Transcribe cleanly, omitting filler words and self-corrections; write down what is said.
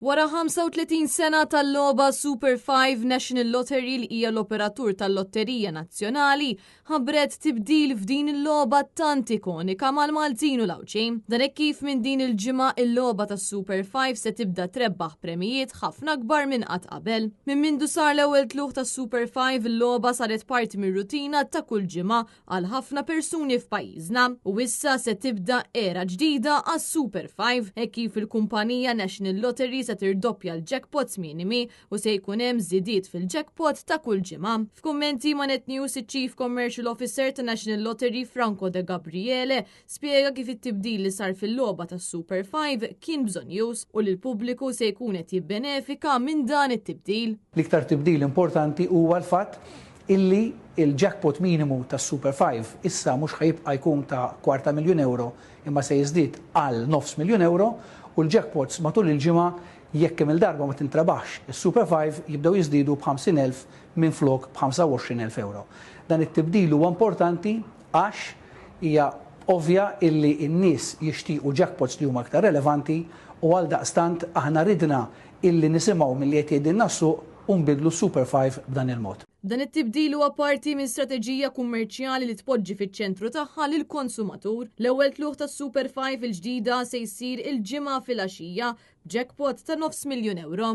Wara 35 sena tal-logħba Super 5, National Lottery li hija l-operatur tal-Lotterija Nazzjonali ħabbret tibdil f'din il-logħba tant ikonika mal-Maltin u l-Għawdxin. Dan hekk kif minn din il-ġimgħa il-logħba tas-Super 5 se tibda trebbaħ premijiet ħafna akbar minn qatt qabel. Minn mindu sar l-ewwel tlugħ tas-Super 5 il-logħba saret parti mir-rutina ta' kull ġimgħa għal ħafna persuni f'pajjiżna u issa se tibda era ġdida għas-Super 5 hekk kif il-kumpanija National Lottery se tirdoppja l-jackpots minimi u se jkun hemm żidiet fil-jackpot ta' kull ġimgħa. F'kummenti ma' Net News iċ-Chief Commercial Officer ta' National Lottery Franco De Gabriele spjega kif it-tibdil li sar fil-logħba tas-Super 5 kien bżonnjuż u li l-pubbliku se jkun qed jibbenefika minn dan it-tibdil. L-iktar tibdil importanti huwa l-fatt illi l-jackpot minimu tas-Super 5 issa mhux ħa jibqa' jkun ta' kwarta miljun ewro imma se jiżdied għal nofs miljun ewro u l-jackpots matul il-ġimgħa jekk kemm-il darba ma tintrebaħx is-Super 5 jibdew jiżdiedu b'50,000 minflok b'25,000 ewro. Dan it-tibdil huwa importanti għax hija ovvja illi n-nies jixtiequ jackpots li huma aktar relevanti u għaldaqstant aħna ridna illi nisimgħu milli qed jgħidilna s-suq u nbiddlu s-Super 5 b'dan il-mod. Dan it-tibdil huwa parti minn strateġija kummerċjali li tpoġġi fiċ-ċentru tagħha lill-konsumatur. L-ewwel tlugħ tas-Super 5 il-ġdida se jsir il-Ġimgħa filgħaxija b'jackpot ta' nofs miljun ewro.